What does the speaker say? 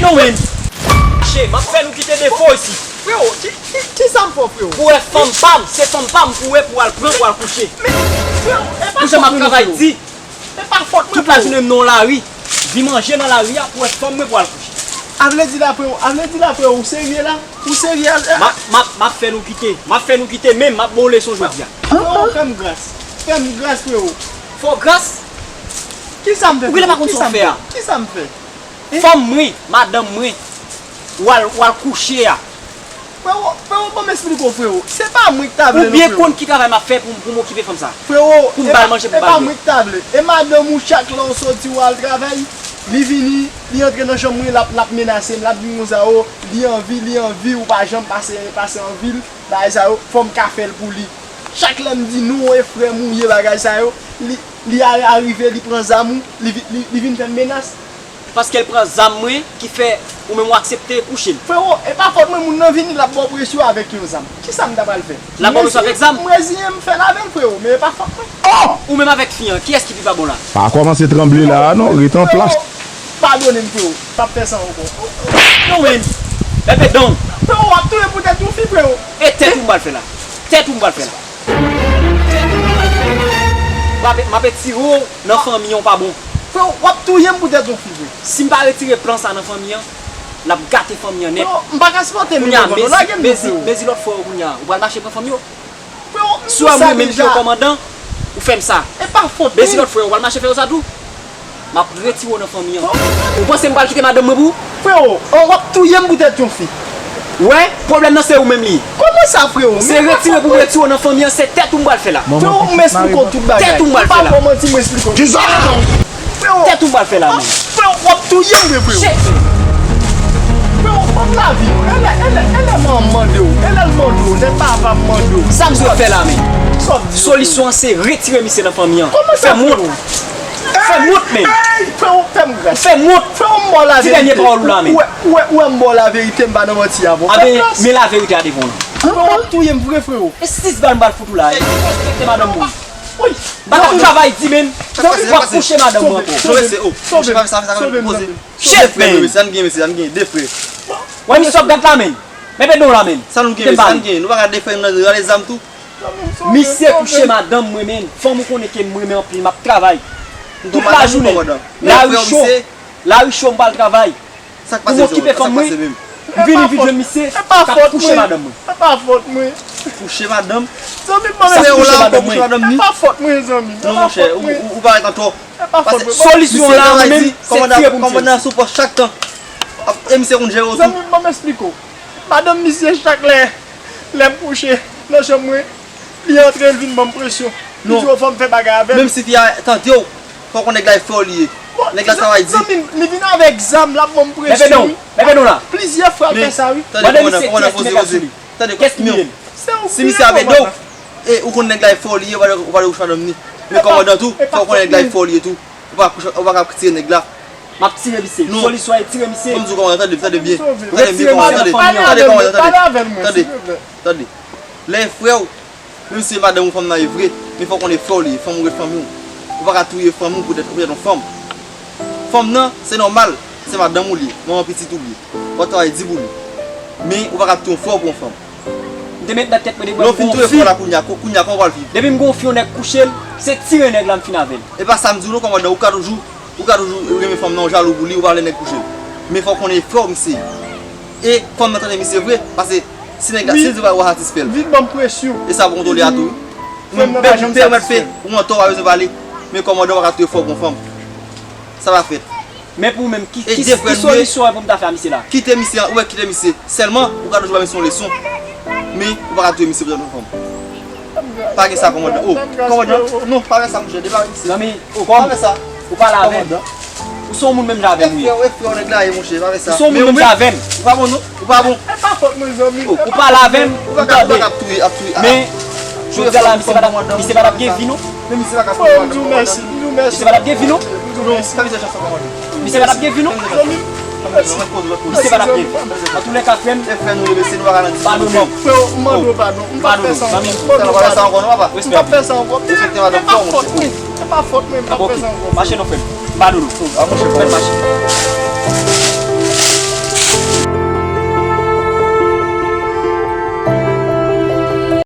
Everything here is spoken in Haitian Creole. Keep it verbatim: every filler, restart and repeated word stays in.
Yo, men. Che, m ap fè nou kite defo isi. Freo, ki, ki, ki sa m fè w, freo? Pou wè fanm pa m, se fanm pa m pou wè pou al pran, pou al kouche. Men, freo, e pa fòt mwen non, freo. Pou jan m ap travay di. E pa fòt mwen, freo. Tout lajounen m nan lari. Vin manje nan lari a pou wè fanm mwen pou al kouche. A vle di la, freo, a vle di la, freo, ou serye la? Ou serye a? M ap, m ap, m ap fè nou kite. M ap fè nou kite, men m ap ba w leson jodi a. Freo, fè m gras. Fè m gras, freo. Fè w gras? Ki sa m fè, freo? Ou genlè pa konn sa w fè a. Ki sa m fè? Fanm mwen, madanm mwen, w al, w al kouche a. Freo, freo, ban m esplike w, freo. Se pa mwen ki ta vle, non, freo. Ou byen konn ki travay m ap fè pou, pou m okipe fanm sa. Freo, pou m ba l manje, pou m ba l bwè. E pa mwen ki ta vle. E madanm ou, chak lè w soti, w al travay, li vini, li antre nan chanm mwen, l ap, l ap menase m, l ap di m konsa, o, li anvi, li anvi, ou pa janm pase, pase anvi l, bagay sa yo, fò m ka fè l pou li. Chak lè m di non, e frè m ou ye, bagay sa yo, li, li a, arive, li pran zam ou, li, vi- li, li vin fè m menas. Paske l pran zam mwen ki fè ou menm w aksepte kouche l. Freo, e pa fòt mwen, moun nan vini, l ap ba w presyon avèk yon zam. Ki sa m ta pral fè? L ap ba w presyon avèk zam? M reziyen m fè l avè l, freo, men e pa fòt mwen. Ou menm avèk fi an, kiyès ki pi pa bon la? Pa kòmanse tranble la a non, ret an plas. Freo, padone m, freo. M p ap fè sa ankò. Non, men. Bèbè don. Freo, w ap touye m poutèt yon fi, freo. E tèt ou m pral fè la. Tèt ou m pral fè la. M ap, m ap etire w nan fanmi an, w pa bon. Freo, w ap touye m poutèt yon fi, freo. Si m pa retire plan sa nan fanmi an, l ap gate fanmi an nèt. Freo, m pa ka sipòte li ankò non, lage m non, freo. Mezi lòt frè w kounye a, ou pral mache pran fanm yo? Freo, m di w sa deja. Si w wè mwen menm ki yon kòmandan, ou fè m sa. E pa fòt mwen. Mezi lòt frè w, ou pral mache fè yo sa tou? M ap retire w nan fanmi an. Ou panse m pral kite madanm mwen pou ou? Freo, w ap touye m poutèt yon fi. Ou wè, pwoblèm nan se ou menm li ye. Kòman sa, freo? Se retire pou m retire w nan fanmi an, se tèt ou m pral fè la. Freo, m esplike w tout bagay. Tèt ou m pral fè la. Ou pa fè w manti, m esplike w. Kisa? Freo, tèt ou m pral fè la, men. Freo, w ap touye m vre, freo. Shit. Freo, ban m lavi, freo. E lè, e lè, e lè manman mande w, e lè l mande w, lè papa mande w. Sa m sot fè la, men. Solisyon an se retire misye nan fanmi an. Kòman sa, freo? Fè m wont, men. Freo, fè m gras. Fè m wont. Freo, m ba w laverite. Ti dènye pawòl ou la, men. Ou wè, ou wè, ou wè m ba w laverite, m pa nan manti avè w. Fè m gras. Men laverite a devan w lan. Freo, w ap touye m vre, freo. E sis bal m pral fout ou la, e. Respekte madanm mwen. Wi. M pa t ap travay di, men. W ap kouche madanm mwen ankò. Sove m, sove m, sove m. Chèf, men. Ann gen, mesye, ann gen, de frè. Wè misye w ap gad la, men. Men pèdi w la, men. Sa nou gen, mesye, ann gen. Nou pa ka de frè, nou rale zam tou. Misye kouche madanm mwen, men. Fanm ou konnen ke m renmen anpil, m ap travay. Tout lajounen. Lari cho. Lari cho, m pral travay. Pou m okipe fanm mwen, m vini vin jwenn misye k ap kouche madanm mwen. E pa fòt mwen. Kouche madanm? Zanmi m, ban m esplike w. Sa kouche madanm mwen. E pa fòt mwen, zanmi. Non, monchè, ou, ou, ou parèt antò. E pa fòt mwen. Solisyon la, mwen menm, se tire pou m tire. Kòmandan sou pòs chak tan. E misye konn jere w tou. Zanmi m, ban m esplike w. Madanm misye, chak lè, lè m kouche nan chanm mwen, li antre, l vin ban m presyon. Li di w fò m fè bagay avè l. Menm si fi a tante w, fòk yon nèg la e frè w li ye. Nèg la travay di. Zanmi m, li vin avèk zam, l ap ban m presyon, wi. Plizyè fwa l fè sa, wi. Tande, kòmandan, kòmandan, poze, poze. Tande, kès ki mete l? Si misye ap ede w, e ou konn nèg la e frè w li ye, ou pa dwe, ou pa dwe kouche madanm ni. Men kòmandan tou, fòk ou konn nèg la e frè w li ye tou. Ou pa kouche, ou pa ka tire nèg la. M ap tire misye. Solisyon e tire misye. Ban m di w kòmandan, tande, tande byen. Tande byen, kòmandan, tande. Tande, kòmandan, tande. Tande, tande. Lè e frè w, menm si se madanm ou fanm nan e vre, men fòk ou konnen frè w li ye, fanm ou ret fanmi w. Ou pa ka touye fanm ou poutèt, poutèt yon fanm. Fanm nan, se nòmal, se madanm ou li ye, manman pitit ou li ye. W ap travay di pou li. Men, ou pa ka touye yon frè w pou yon fanm. M te met nan tèt mwen depi lè m gon fi. Lè w fin touye frè w la kounye a, ko-, kounye a, kòman w pral viv? Depi m gon fi, yon nèg kouche l, se tire nèg la m fin avè l. E pa sa m di w non, kòmandan, ou ka toujou, ou ka toujou renmen fanm nan, ou jalou pou li, ou pa vle nèg kouche l. Men fòk ou konnen frè w misye ye. E fanm nan tande misye vre, paske si nèg la, si l di w pa satisfè l. Vin ban m presyon. E sa pou kontwole a tou, wi. Ou menm, pè, pè, ou mèt fè, ou antò, ou pa bezwen pale. Men kòmandan, ou pa ka touye frè w pou yon fanm. Sa pa fèt. Men pou ou menm, ki, ki, ki solisyon pou m ta fè a misye la? Kite misye, ou wè, kite misye. Sèlman, ou ka toujou ba misye yon leson. Men, ou pa ka touye misye pou yon fanm. Pa gen sa, kòmandan. O, kòmandan. Non, pa fè sa, monchè. Depare misye. Zanmi, o, kòm, pa fè sa. Ou pale avè m. Kòmandan. Ou se yon moun menm jan avè m, wi. E frè, e frè, nèg la ye, monchè. Pa fè sa. Ou se yon moun menm jan avè m. Ou pa bon, non. Ou pa bon. E pa fòt mwen, zanmi. O, ou pale avè m, ou tande. Men, jodi a la, misye pa t ap, misye pa t ap gen vi, non. Men misye pa ka touye madanm. Frè, m di w mèsi, m di w mèsi. Misye pa t ap gen vi, non. M di w mèsi. Misye pa t ap gen vi, non. Zanmi m, mèsi. Misye pa t ap gen vi. Antoulèka, frè m, padone m. Frè, m mande w padon. M p ap fè sa ankò. M p ap fè sa ankò, zanmi m. M p ap fè sa ankò. Respè. E pa fòt mwen. E pa fòt mwen, m p ap fè sa ankò. Mache non, frè m. M padone w. Fè l mache.